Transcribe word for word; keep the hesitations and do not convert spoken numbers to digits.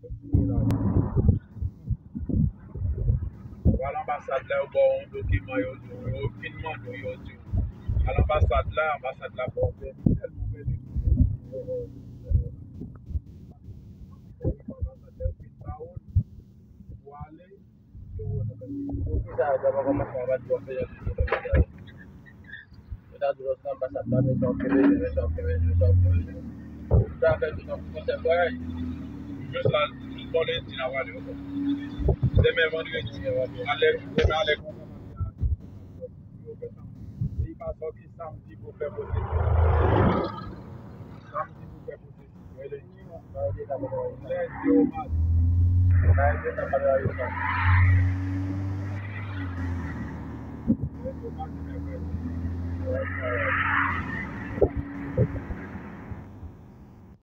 Ou al anbasad la, yo ba w yon dokiman, yo di w, yo fin mande w, yo di w, al anbasad la, anbasad la ba w pèmi, tèl pou pèmi pou yo. Anbasad la, yo fin ba w l, pou ale, yo wè nan pèmi. Poukisa yo pa kòmanse anba di w ap fè jan de bagay sa yo? Yo ta di lòt anbasad la, men sa w kenbe, men sa w kenbe, men sa w kenbe. Sa fè tout an konsèp bagay. Jis la, jis bon lendi n a prale ankò. Demen vandredi, alè, demen alè. Li pa sòti samdi pou fè posesyon. Samdi pou fè posesyon. Lendi ou madi. Lendi ou madi, mèkredi.